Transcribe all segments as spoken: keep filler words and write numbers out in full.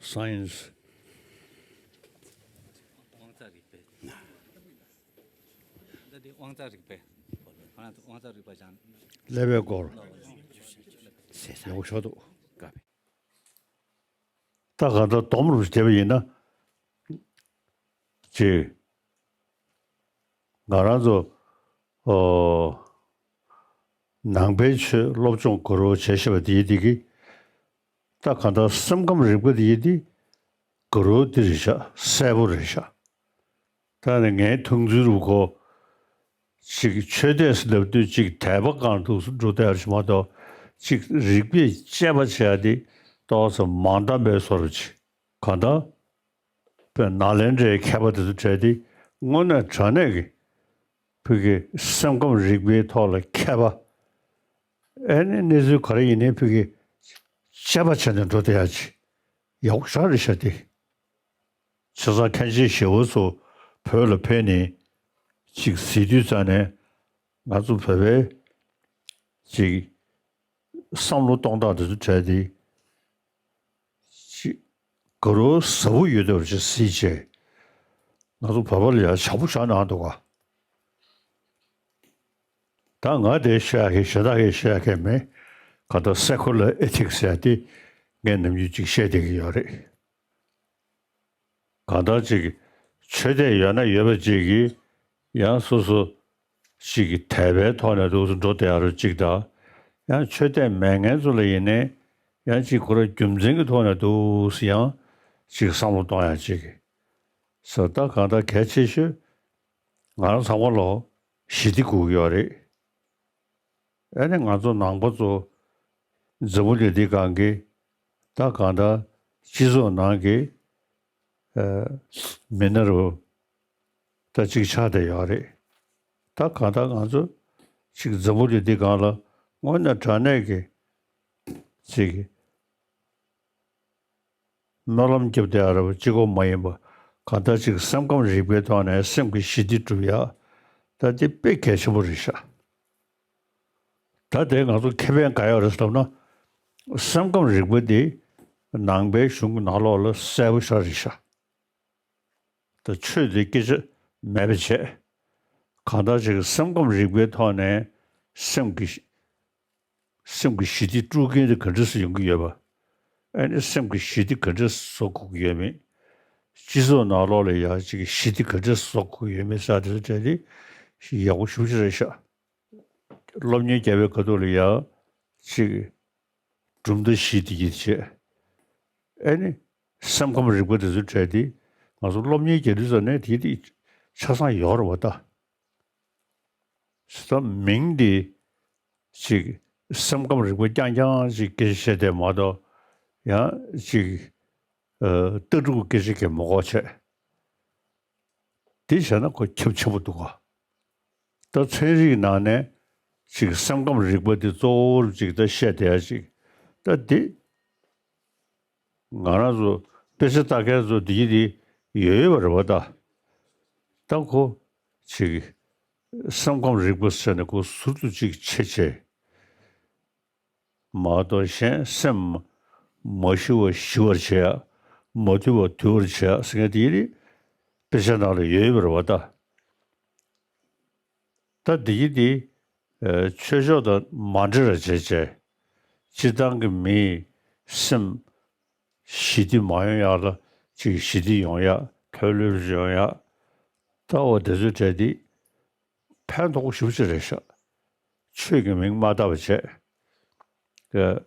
Science. དབང་རྩ་རིག་པའི། ད་དེ་དབང་རྩ་རིག་པའི། ང་རང་ཚོ་དབང་རྩ་རིག་པ་སྦྱང་། ཀླད་པའི་སྐོར། ཡག་པོ་ཤོར་འདུག་ད་གང་ལྟར་སྡོམ་རུ་བྱས་པ་ཡིན་ན། ཅིག་ང་རང་ཚོ། ཨོ། ནང་པའི་ཆོས་སློབ་སྦྱོང་ག་རེ་བྱས་ཤེས་པ་དེ་ཡིན་དེ་གི། ད་གང་ལྟར་སེམས་ཁམས་རིག་པ་དེ་ཡིན་དེ། ག་རེ་དེ་རེད་ཤག་གསལ་པོ་རེད་ཤག་ད་ནི་ངའི་མཐོང་ཚུལ་རུ་གོ། ཅིག་ཆོས་དད་ཟེར་ལབ་དུས་ཅིག་དད་པ་གང་འདུག་སུ་འགྲོ་བསྡད་ཡ་རེད་མ་གཏོགས། ཅིག་རིག་པས་དཔྱད་པ་བྱེད་ཡ་དེ་ཏོག་ཙམ་མང་དྲགས་པའི་བཟོ་འདྲ་ཅིག་གང་ལྟར། པའི་ནཱ་ལེནྡྲའི་མཁས་པ་དེ་ཚོ་གྲས་དེ་དངོས་གནས་དྲང་གནས་ཀྱི་བོད་ཀྱི་སེམས་ཁམས་རིག་པའི་ཐོག་ལ་མཁས་པ། ཨེ་ནི་གནས་ཚུལ་ག་རེ་ཡིན་ནའི་བོད་ཀྱི་དཔྱད་པ་བྱས་ནས་འགྲོ་བསྡད་ཡ་ཅིག་ཡག་པོ་ཞེ་དྲག་རེད་ཤག་སྟེ། བྱས་ཙང་མཁན་ཆེན་ཞི་བ་འཚོ་བོད་ལ་ཕེབས་ནས་ཅིག་གཟིགས་དུས་ཙང་ནས་ང་ཚོ་བོད་པའི་ཅིག་བསམ་བློ་གཏོང་སྟངས་དེ་ཚོ་གྲས་དེ། ཅིག་དགའ་རབ་ཟབ་པོ་ཡོད་དེ་བ་ཅིག་གཟིགས་བྱས། ང་ཚོ་བོད་པ་ལ་ཡང་ཞབས་པོ་བཞག་གནང་འདུག་ག་ད་ང་དེ་བཤད་ཡ་གི་གཞན་དག་གིས་བཤད་ཡ་གི་མེད། ག་ད་སེ་ཁུ་ལར་ཨེ་ཐིག་སི་ཟེར་ཡ་དེ་ངས་ནམ་རྒྱུན་ཅིག་བཤད་བསྡད་ཀྱི་ཡོད་རེད། གང་ལྟར་ཅིག་ཆོས་དད་ཡོད་ན་ཡོད་པ་ཅིག་གིས་ཡང་སོ་སོ་ཅིག་གི་དད་པའི་ཐོག་ནས་འདུག་སེ་འགྲོ་བསྡད་ཡ་རུ་ཅིག་དང་། ཡང་ཆོས་དད་མེད་མཁན་ཚོ་ལ་ཡིན་ནའི་ཡང་ཅིག་ཁོ་རང་རྒྱུ་མཚན་གྱི་ཐོག་ནས་འདུག་སེ་ཡང་ཅིག་བསམ་བློ་གཏོང་ཡ་ཅིག་ཟེར། ད་གང་ལྟར་གལ་ཆེ་ཤོས་ང་རང་ཚང་མ་ལོ་ཞི་བདེ་དགོས་ཀྱི་ཡོད་རེད། ཨ་ནི་ང་ཚོ་ནང་པ་ཚོ་འཛམ་བུ་གླིང་འདི་སྒང་གི་ད་གང་ལྟར་སྤྱི་ཚོགས་ནང་གི་ཨ་མི་སྣ་རུ་ད་ཅིག་ཆགས་བསྡད་ཡོད་རེད། ད་གང་ལྟར་ང་ཚོ་ཅིག་འཛམ་བུ་གླིང་འདི་སྒང་ལ་དངོས་གནས་དྲང་གནས་ཀྱི་ཅིག་སྨོན་ལམ་རྒྱབ་བསྡད་ཡ་ར་བ་གཅིག་པོ་མ་ཡིན་པ། གང་ལྟར་ཅིག་སེམས་ཁམས་རིག་པའི་ཐོག་ནས་སེམས་ཀྱི་ཞི་བདེ་སྒྲུབ་ཡ། ད་འདི་དཔེ་གལ་ཆེན་པོ་རེད་ཤག་ད་དེ་ང་ཚོ་ཁེ་ཕན་ག་ཡོད་རེད་ཟེར་ལབ་ན། སེམས་ཁམས་རིག་པ་འདི་ནང་པའི་གཞུང་གི་ནང་ལོགས་ལ་གསལ་པོ་ཤག་རེད་ཤག་ད་ཆོས་དེ་སྐད་ཆ་མེད་པ་བྱས། གང་ལྟར་ཅིག་སེམས་ཁམས་རིག་པའི་ཐོག་ནས་སེམས་ཀྱི་སེམས་ཀྱི་ཞི་བདེ་དཀྲུག་མཁན་དེ་ག་འདྲ་སེ་ཡོང་གི་ཡོད་པ། ཨ་ནི་སེམས་ཀྱི་ཞི་བདེ་ག་འདྲ་སེ་བཟོ་དགོས་ཀྱི་ཡོད་མེད། སྤྱི་ཚོགས་ནང་ལོགས་ལ་ཡང་ཅིག་ཞི་བདེ་ག་འདྲ་སེ་བཟོ་དགོས་ཀྱི་ཡོད་མེད་ཟེར་དེ་ཚོ་གྲས་དེ་ཡག་པོ་ཞེ་པོ་ཅིག་རེད་ཤག་སློབ་གཉེར་རྒྱག་པའི་ཁ་ཐུག་ལ་ཡང་ཅིག་གྲུབ་མཐའ་བཞི་དེ་གྱིས་བྱས། ཨ་ནི་སེམས་ཁམས་རིག་པ་དེ་ཚོ་གྲས་དེ་ང་ཚོ་སློབ་གཉེར་རྒྱག་དུས་ཙམ་ནས་དེ་དེ་ཆ་ཚང་ཡོད་རེད་བ་ད། ད་མིང་འདི་ཅིག་སེམས་ཁམས་རིག་པ་རྐྱང་རྐྱང་ཅིག་སྐད་ཆ་བཤད་བསྡད་མ་གཏོགས། ཡང་ཅིག་ཨ་ལྟ་གྲུབ་སྐད་ཆ་གང་མ་གོ་བྱས། འདི་བྱས་ན་ཁོ་ཁྱབ་ཆེན་པོ་འདུག་ག་ད་ཚན་རིག་ནང་ནས་ཅིག་སེམས་ཁམས་རིག་པ་འདི་གཙོ་བོར་ཅིག་ད་བཤད་བསྡད་ཡ་ཅིག་ད་འདི། ང་རང་ཚོ་དཔེ་ཆ་ལྟ་མཁན་ཚོ་འདི་འདི་ཡོད་ཡོད་པ་རེད་བ་ད། ད་ཁོ་ཅིག་སེམས་ཁམས་རིག་པ་ཟེར་ནས་ཁོ་ཟུར་དུ་ཅིག་ཕྱེ་བྱས། མ་གཏོགས་གཞན་སེམས་མ་ཞི་བ་ཞི་བར་བྱེད་ཡ། མ་དུལ་བ་དུལ་བར་བྱེད་ཡ་ཟེར་མཁན་འདི་འདི་དཔེ་ཆ་ནང་ལ་ཡོད་ཡོད་པ་རེད་བ་ད། ད་འདི་གི་འདི་ཨ་ཆོས་ཕྱོགས་དང་མ་འདྲེས་པ་བྱས་བྱས། སྤྱིར་བཏང་གི་མིའི་སེམས་ཞི་བདེ་མ་ཡོང་ཡག་ལ་ཅིག་ཞི་བདེ་ཡོང་ཡག་ལྷོད་ལྷོད་ཡོང་ཡག་ད་འོ་དེ་ཚོའི་གྲས་འདི་ཕན་ཐོགས་པོ་ཞེ་པོ་ཅིག་རེད་ཤག་ཆོས་ཀྱི་མིང་མ་བཏགས་པ་བྱས། ཨ་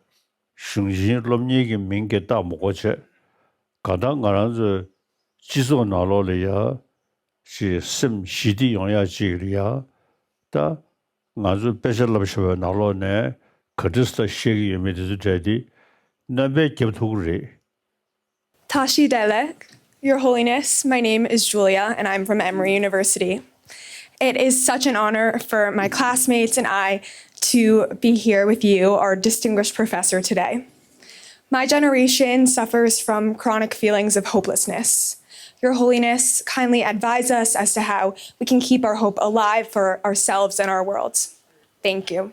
གཞུང་ཆེན་སློབ་གཉེར་གྱི་མིང་གིས་བཏགས་མ་དགོས་བྱས། གང་ལྟར་ང་རང་ཚོའི་སྤྱི་ཚོགས་ནང་ལོགས་ལ་ཡ་ཅིག་སེམས་ཞི་བདེ་ཡོང་ཡག་ཅིག་ལ་ཡ། ད་ང་ཚོས་དཔེ་ཆ་བསླབ་བཞག་པའི་ནང་ལོགས་ནས་ག་འདྲ་སེ་བཤད་ཀྱི་ཡོད་མེད་དེ་ཚོའི་གྲས་འདི་སྣོན་པ་རྒྱབ་ཐུབ་ཀྱི་རེད། Tashi Delek, Your Holiness, my name is Julia and I'm from Emory University. It is such an honor for my classmates and I to be here with you, our distinguished professor, today. My generation suffers from chronic feelings of hopelessness. Your Holiness, kindly advise us as to how we can keep our hope alive for ourselves and our world. Thank you.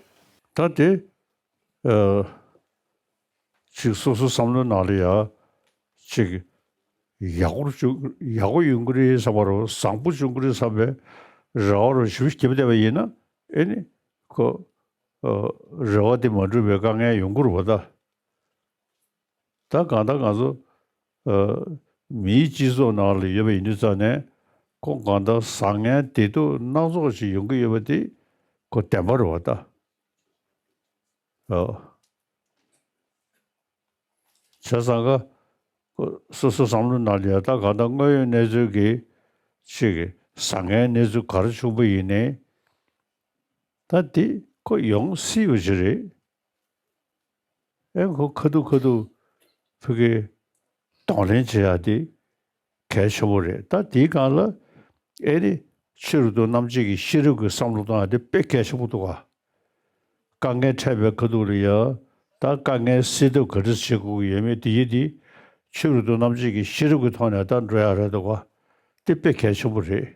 ད་དེ་ཨ་ཅིག་སོ་སོ་བསམ་བློའི་ནང་ལ་ཡ་ ཅིག་ཡག་པོ་བྱུང་ཡག་པོ་ཡོང་གི་རེད་བསམ་པ་རོ། བཟང་པོ་བྱུང་གི་རེད་བསམ་པའི་རེ་བ་རོ་ཞིབ་བརྒྱབ་བསྡད་པ་ཡིན་ན། ཨེ་ནི་ཁོ་ཨ་རེ་བ་དེ་མ་འགྲུབ་པའི་དཀའ་ངལ་ཡོང་གི་རེད་བ་ད། ད་གང་ལྟར་ང་ཚོ་ཨ་མིའི་སྤྱི་ཚོགས་ནང་ལ་ཡོད་པ་ཡིན་དུས་ཙང་ནས། ཁོ་གང་ལྟར་བཟང་ངན་བདེ་སྡུག་སྣ་ཚོགས་ཤིག་ཡོང་གི་ཡོད་པ་དེ་ཁོ་བདེན་པ་རེད་བ་ད། ཨ། བྱས་ཙང་ཀ་སོ་སོ་བསམ་བློ་ནང་ལ་ཡ་ད་གང་ལྟར་དངོས་ཡོད་གནས་ཚུལ་གྱི་ཅིག་གི་བཟང་ངན་གནས་ཚུལ་ག་རེ་བྱུང་པ་ཡིན་ནའི། ད་འདི་ཁོ་ཡོང་སྲིད་པ་ཅིག་རེད། ཨེ་ཁོ་ཁ་ཐུག་ཁ་ཐུག་ཕ་གི་གདོང་ལེན་བྱེད་ཡ་དེ་གལ་ཆེན་པོ་རེད། ད་དེའི་སྒང་ལ་ཨེ་ནི་ཆོས་རབ་ཏུ་རྣམ་འབྱེད་ཀྱི་ཤེས་རབ་ཀྱི་བསམ་བློ་གཏོང་ཡ་དེ་དཔེ་གལ་ཆེན་པོ་འདུག་ག་དཀའ་ངལ་འཕྲད་པའི་ཁ་ཐུག་ལ་ཡ་ད་དཀའ་ངལ་སེལ་ཐབས་ག་འདྲ་བྱེད་དགོས་ཀྱི་ཡོད་མེད་དེ་ཡི་དེ་ཆོས་རབ་ཏུ་རྣམ་འབྱེད་ཀྱི་ཤེས་རབ་ཀྱི་ཐོག་ནས་ད་འགྲོ་ཡ་རེད་འདུག་ག་དེ་དཔེ་གལ་ཆེན་པོ་རེད།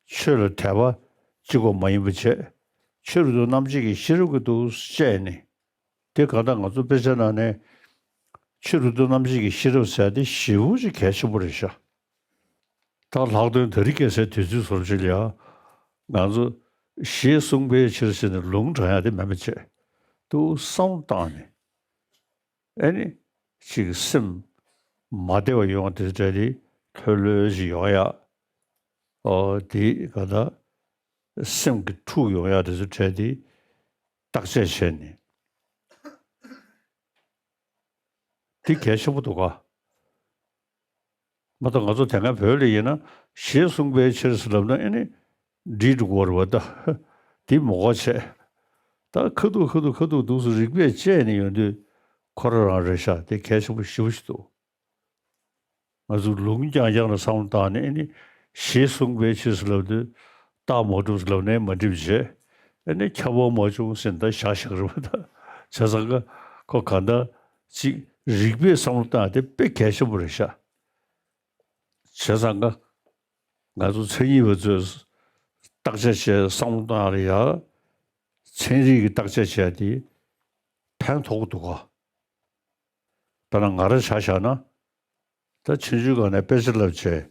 ཆོས་ལ་དད་པ་གཅིག་པོ་མ་ཡིན་པ་བྱས། ཆོས་རབ་ཏུ་རྣམ་འབྱེད་ཀྱི་ཤེས་རབ་ཀྱི་འདུག་བཤད་ནས། དེ་གང་ལྟར་ང་ཚོ་དཔེ་ཆ་ནང་ནས་ཆོས་རབ་ཏུ་རྣམ་འབྱེད་ཀྱི་ཤེས་རབ་ཟེར་དེ་ཞེ་པོ་ཅིག་གལ་ཆེན་པོ་རེད་ཤག་ད་ལྷག་དོན་དེ་རིང་ཁ་སང་དུས་ཚོད་བཟོ་འདྲ་ཅིག་ལ་ཡ། ང་ཚོ་ཞེས་གསུངས་པའི་ཕྱིར་ཟེར་ནས་ལུང་དྲངས་ཡ་དེ་མིན་པ་བྱས། ཏུ་བསམ་བློ་བཏང་ནས། ཨེ་ནི་ཅིག་སེམས་མ་བདེ་བ་ཡོང་དེ་འདྲ་དེ་ལྷོད་ལྷོད་ཅིག་ཡོང་ཡ། ཨོ་དེ་ག་ད་སེམས་ཀྱི་འཁྲུག་ཡོང་ཡ་དེ་ཚོ་འཕྲད་དེ་བརྟག་དཔྱད་བྱས་ནས། དེ་གལ་ཆེན་པོ་འདུག་ག་མ་གཏོགས་ང་ཚོ་དེ་སྔ་བོད་ལ་ཡིན་ན་ཞེས་གསུངས་པའི་ཕྱིར་ཟེར་ལབ་ན་ཨེ་ནི་འགྲིག་འགྲོ་གི་རེད་བ་ད། དེ་མ་གོ་བྱས། ད་ཁ་ཐུག་ཁ་ཐུག་ཁ་ཐུག་འདུག་སེ་རིགས་པས་དཔྱད་ནས་ཡོང་དུས་ཁོ་རང་རང་རེད་ཤག་དེ་གལ་ཆེན་པོ་ཞེ་པོ་ཞིག་འདུག་ང་ཚོ་ལུང་རྐྱང་རྐྱང་ལ་བསམ་བློ་བཏང་ནས་ཨེ་ནི་ཞེས་གསུངས་པའི་ཕྱིར་ཟེར་ལབ་དུས་རྟགས་མ་གྲུབ་ཟེར་ལབ་ནས་མ་འགྲིག་པ་བྱས། ཨེ་ནི་ཁྱབ་པ་མ་བྱུང་ཟེར་ད་བཞག་བཞག་རེད་བ་ད། བྱས་ཙང་ཀ་ཁོ་གང་ལྟར་ཅིག་རིགས་པས་བསམ་བློ་བཏང་དེ་དཔེ་གལ་ཆེན་པོ་རེད་ཤག་བྱས་ཙང་ཀ་ང་ཚོ་མཚན་ཉིད་པ་ཚོས་བརྟག་དཔྱད་བྱས་བསམ་བློ་བཏང་ཡ་ལ་ཡ། ཚན་རིག་གི་བརྟག་དཔྱད་བྱས་དེ་ཕན་ཐོགས་འདུག་ག་དཔེར་ན་ང་རང་ཆ་བཞག་ན། ད་ཆུང་ཆུང་སྒང་ནས་དཔེ་ཆ་བསླབ་བྱས།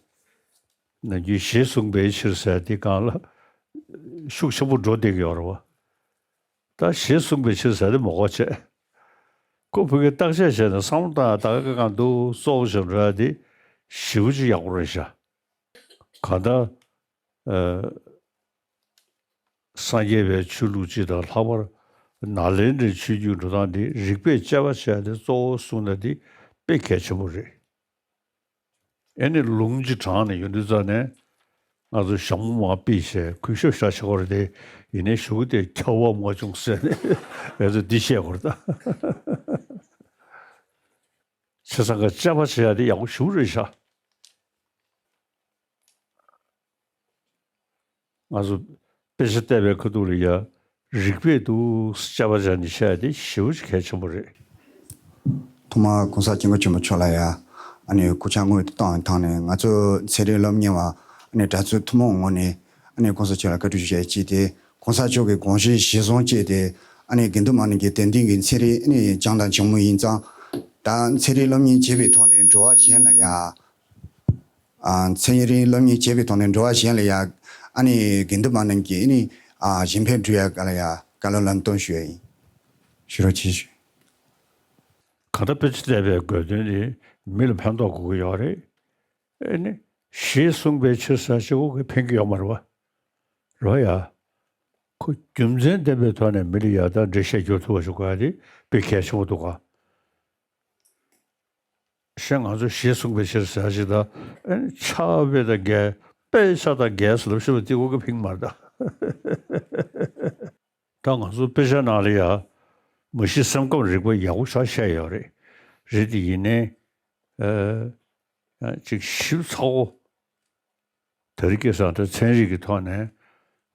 ནམ་རྒྱུན་ཞེས་གསུངས་པའི་ཕྱིར་ཟེར་དེ་སྒང་ལ་ཤུགས་ཆེན་པོ་འགྲོ་བསྡད་ཀྱི་ཡོད་རེད་བ། ད་ཞེས་གསུངས་པའི་ཕྱིར་ཟེར་དེ་མ་གོ་བྱས། ཁོ་བོད་སྐད་བརྟག་དཔྱད་བྱས་ནས་བསམ་བློ་བཏང་ཡ་ད་ག་གང་འདུག་གཙོ་བོ་བྱས་འགྲོ་ཡ་དེ་ཞེ་པོ་ཅིག་ཡག་པོ་རེད་ཤག་གང་ལྟར། ཨ། སངས་རྒྱས་པའི་ཆོས་ལུགས་སྤྱི་དང་ལྷག་པར་ནཱ་ལེནྡྲའི་ཆོས་བརྒྱུད་འགྲོ་སྟངས་འདི་རིགས་པས་དཔྱད་པ་བྱས་ཏེ་གཙོ་བོ་བཟུང་ན་འདི་དཔེ་གལ་ཆེན་པོ་རེད། ཨེ་ནི་ལུང་ཅིག་དྲངས་ནས་ཡོང་དུས་ཙང་ནས་ང་ཚོ་ཞྭ་མོ་མར་ཕུད་བྱས་གུས་ཞབས་བཞག་བྱེད་དགོས་རེད་དེ། ཡིན་ནའི་གཞུག་གུ་དེ་ཁྱབ་པ་མ་བྱུང་ཟེར་ནས་ང་ཚོ་འདི་བཤད་དགོས་རེད་ད། བྱས་ཙང་ཀ་དཔྱད་པ་བྱེད་ཡ་དེ་ཡག་པོ་ཞེ་པོ་རེད་ཤག་ང་ཚོ་དཔེ་ཆ་བལྟས་པའི་ཁ་ཐུག་ལ་ཡ་རིགས་པས་འདུག་དཔྱད་པ་བྱས་ནས་བཤད་ཡ་དེ་ཞེ་པོ་ཅིག་གལ་ཆེན་པོ་རེད། ཐོག་མར་གོང་ས་སྐྱབས་མགོན་ཆེན་པོ་མཆོག་ལ་ཡ་ཨ་ནི་སྐུ་ཕྱག་དངོས་སུ་བཏང་བའི་ཐོག་ནས་ང་ཚོ་ཚན་རིག་སློབ་གཉེར་བ་ཨ་ནི་གྲྭ་ཚོའི་ཐུན་མོང་ངོས་ནས་ཨ་ནི་གོང་ས་མཆོག་ལ་བཀའ་དྲིན་ཞུ་ཡ་གཅིག་དེ། གོང་ས་མཆོག་གི་དགོངས་གཞི་གཞིར་བཟུང་བྱས་ཏེ་ཨ་ནི་དགེ་འདུན་པ་རྣམས་ཀྱི་དད་འདུན་གྱི་ཚན་རིག་ཨ་ནི་སྦྱངས་དང་སྦྱང་མུས་ཡིན་ཙང་། ད་ཚན་རིག་སློབ་གཉེར་བྱས་པའི་ཐོག་ནས་འགྲོ་བ་གཞན་ལ་ཡ། ཨ། ཚན་རིག་སློབ་གཉེར་བྱས་པའི་ཐོག་ནས་འགྲོ་བ་གཞན་ལ་ཡ། ཨ་ནི་དགེ་འདུན་པ་རྣམས་ཀྱིས་ཨ་ནི་ཨ་གཞན་ཕན་སྒྲུབ་ཡ་ག་ལ་ཡ་བཀའ་སློབ་ལམ་སྟོན་ཞུ་ཡ་ཡིན། ཞུ་རོགས་བྱེད་ཞུ། གང་ལྟར་དཔེ་ཆ་བལྟས་པའི་དགོས་དོན་ནི་མི་ལ་ཕན་ཐོགས་དགོས་ཀྱི་ཡོད་རེད། ཨེ་ནི་ཞེས་གསུངས་པའི་ཕྱིར་ཟེར་ཞེ་པོ་གི་ཕན་གྱི་ཡོད་མ་རེད་བ། རེད་བ་ཡ། ཁོ་རྒྱུ་མཚན་ལྡན་པའི་ཐོག་ནས་མི་ལ་ཡ་ད་འགྲེལ་བཤད་རྒྱག་ཐུབ་པ་ཞིག་དགོས་ཡ་དེ་དཔེ་གལ་ཆེན་པོ་འདུག་ག་གཞན་ང་ཚོས་ཞེས་གསུངས་པའི་ཕྱིར་ཟེར་ཞིག་དང་། ཨེ་ནི་ཕྱག་དཔེ་དང་འགལ། དཔེ་ཆ་དང་འགལ་ཟེར་ལབ་ཤེས་པ་དེ་ཀོ་གི་ཕིང་མ་རེད་ད། ད་ང་ཚོ་དཔེ་ཆ་ནང་ལ་ཡ་མ་གཞི་སེམས་ཁམས་རིག་པ་ཡག་པོ་ཞེ་དྲག་བཤད་ཡོད་རེད། རེད་དེ་ཡིན་ནའི་ཨ་ཅིག་ཞིབ་ཚགས་པོ། དེ་རིང་ཁ་སང་ད་ཚན་རིག་གི་ཐོག་ནས་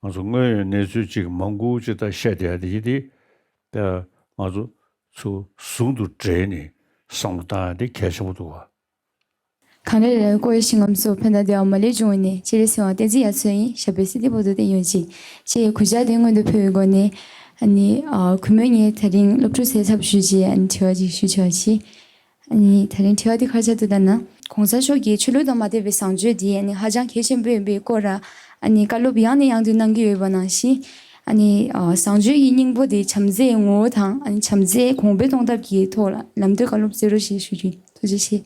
ང་ཚོ་དངོས་ཡོད་གནས་ཚུལ་ཅིག་མང་པོ་ཅིག་ད་བཤད་བསྡད་ཡ་དེ་ཡིན་དེ། ད་ང་ཚོ་ཚུར་ཟུང་དུ་འབྲེལ་ནས་བསམ་བློ་བཏང་ཡ་དེ་གལ་ཆེན་པོ་འདུག་ག་གངས་རི་ར་བའི་ཀོ་ཡི་ཤིང་ངམ་སོགས་ཕན་བདེ་བ་མ་ལུས་འབྱུང་བ་ནི། སྤྱན་རས་གཟིགས་དབང་བསྟན་འཛིན་དབྱར་མཚོ་ཡིན། ཞབས་པད་སྲིད་མཐའི་བར་དུ་བརྟན་གཡོ་ཅིག་ཅེས་གུས་ཕྱག་དེ་སྔོན་དུ་ཕུལ་བའི་སྒོ་ནས། ཨ་ནི་ཨ་གུས་མོས་ངས་དེ་རིང་སློབ་ཕྲུག་ཚོའི་ཚབ་ཞུས་བྱས་ཨ་ནི་དྲི་བ་ཅིག་ཞུ་ཆོག་ཅིག་ཨ་ནི་དེ་རིང་དྲི་བ་འདི་ག་རེ་ཆགས་འདུག་ལྟ་ན། གོང་ས་མཆོག་གིས་ཆོས་ལུགས་དང་མ་འདྲེས་པའི་བཟང་སྤྱོད་འདི་ཨ་ནི་ཧ་ཅང་གལ་ཆེན་པོ་ཡིན་པའི་སྐོར་ལ་ཨ་ནི་བཀའ་སློབ་ཡང་ནས་ཡང་དུ་གནང་གི་ཡོད་པ་ནང་བཞིན། ཨ་ནི་ཨ་བཟང་སྤྱོད་ཀྱི་སྙིང་པོ་དེ་བྱམས་བརྩེའི་ངོ་བོ་དང་ཨ་ནི་བྱམས་བརྩེ་གོང་འཕེལ་གཏོང་ཐབས་ཀྱི་ཐོག་ལ་ལམ་སྟོན་བཀའ་སློབ་སྩལ་རོགས་ཞེས་ཞུ་རྒྱུ་ཡིན། ཐུགས་རྗེ་ཆེ།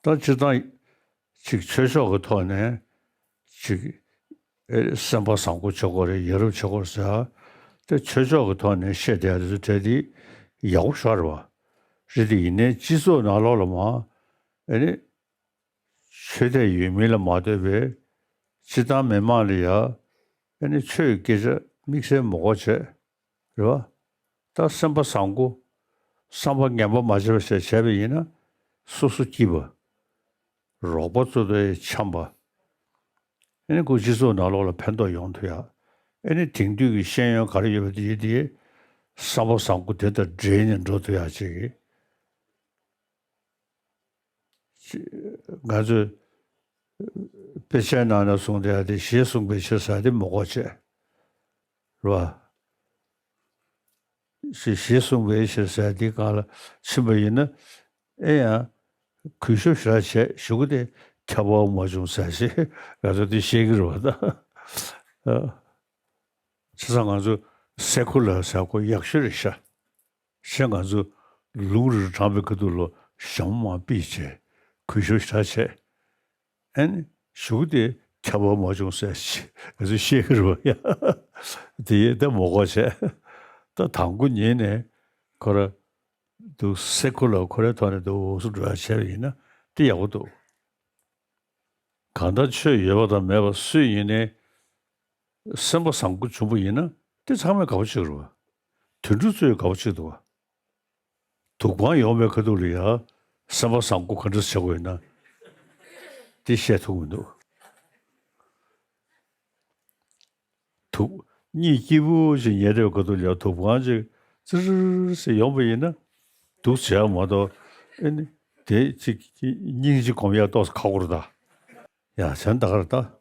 ད་སྤྱིར་བཏང་ཅིག་ཆོས་ཕྱོགས་ཀྱི་ཐོག་ནས་ཅིག་ཨེ་སེམས་པ་བཟང་པོ་བྱེད་དགོས་རེད། ཡ་རབས་བྱེད་དགོས་རེད་ཟེར་ཡ། དེ་ཆོས་ཕྱོགས་ཀྱི་ཐོག་ནས་བཤད་བསྡད་ཡ་དེ་ཚོ་གྲས་དེ་ཡག་པོ་ཞེ་དྲག་རེད་བ། རེད་དེ་ཡིན་ནའི་སྤྱི་ཚོགས་ནང་ལོགས་ལ་མ་ཨེ་ནི་ཆོས་དད་ཡོད་མིན་ལ་མ་ལྟོས་པའི་སྤྱིར་བཏང་མི་མང་ལ་ཡ་ཨེ་ནི་ཆོས་ཀྱི་སྐད་ཆ་དམིགས་བསལ་མི་གོ་བྱས། རེད་བ། ད་སེམས་པ་བཟང་པོ། བསམ་པ་ངན་པ་མ་བྱས་པ་ཞིག་བྱས་པ་ཡིན་ན། སོ་སོ་སྐྱིད་པ། རོགས་པ་ཚོ་དང་འཆམ་པ། ཨེ་ནི་ཁོ་སྤྱི་ཚོགས་ནང་ལོགས་ལ་ཕན་ཐོགས་ཡོང་ཐུབ་ཡ། ཨེ་ནི་དེང་དུས་ཀྱི་ཤེས་ཡོན་ག་རེ་ཡོད་པ་དེ་ཡིན་དེ། བསམ་པ་བཟང་པོ་དེ་དང་འབྲེལ་ནས་འགྲོ་ཐུབ་ཡ་ཅིག་ང་ཚོས་དཔེ་ཆའི་ནང་ན་གསུངས་བསྡད་ཡ་དེ་ཞེས་གསུངས་པའི་ཕྱིར་ཟེར་དེ་མི་གོ་བྱས། རེད་བ། ཞེས་ཞེས་གསུངས་པའི་ཕྱིར་ཟེར་དེ་སྒང་ལ་ཕྱིན་པ་ཡིན་ན། ཨེ་ཡང་། གུས་ཞབས་ཞེ་དྲག་བྱས་གཞུག་གུ་དེ་ཁྱབ་པ་མ་བྱུང་ཟེར་ཞེས་ང་ཚོ་དེ་བཤད་ཀྱི་རེད་བ་ད། བྱས་ཙང་ང་ཚོ་སེ་ཁུ་ལར་ཟེར་ཁོ་ཡག་ཤོས་རེད་ཤག་གཞན་ང་ཚོ་ལུང་རིར་དྲངས་པའི་ཁ་ཐུག་ལ་ཞྭ་མོ་མར་ཕུད་བྱས་གུས་ཞབས་ཞེ་དྲག་བྱས། ཨ་ནི་གཞུག་དེ་ཁྱབ་པ་མ་བྱུང་ཟེར་ཞེས་ང་ཚོས་བཤད་ཀྱི་རེད་བ་ཡ། དེ་ཡིན་ད་མི་གོ་བྱས། ད་དང་པོ་ཉིད་ནས་ཁོ་ར་འདུག་སེ་ཁུ་ལར་ཁོ་རའི་ཐོག་ནས་འདུག་སེ་འགྲོ་ཡ་བྱས་པ་ཡིན་ན་དེ་ཡག་པོ་འདུག་གང་ལྟར་ཆོས་ཡོད་པ་དང་མེད་པ་སུ་ཡིན་ནའི་སེམས་པ་བཟང་པོ་བྱུང་པ་ཡིན་ན་དེ་ཚང་མས་དགའ་པོ་བྱེད་ཀྱི་རེད་བ། དུད་འགྲོ་ཚོས་དགའ་པོ་བྱེད་ཀྱི་འདུག་བ། དུག་པང་ཡོང་བའི་ཁ་ཐུག་ལ་ཡ། སེམས་པ་བཟང་པོ་ག་འདྲ་བྱེད་དགོས་ཡིན་ན། དེ་བཤད་ཐུབ་མི་འདུག་དུག་གཉིད་སྐྱིད་པོ་ཞིག་ཉལ་བསྡད་པའི་ཁ་ཐུག་ལ་ཡ་དུག་པང་ཅིག་ཙིར་ཟེར་ཡོང་བ་ཡིན་ན། སྡུག་བྱས་མ་གཏོགས། ཨེ་ནི། དེ་ཅིག་སྙིང་རྗེ་སྒོམ་ཡ་ཏོག་ཙམ་ཁག་པོ་རེད་ད། ཡ་བྱས་ན་ད་ག་རེད་ད།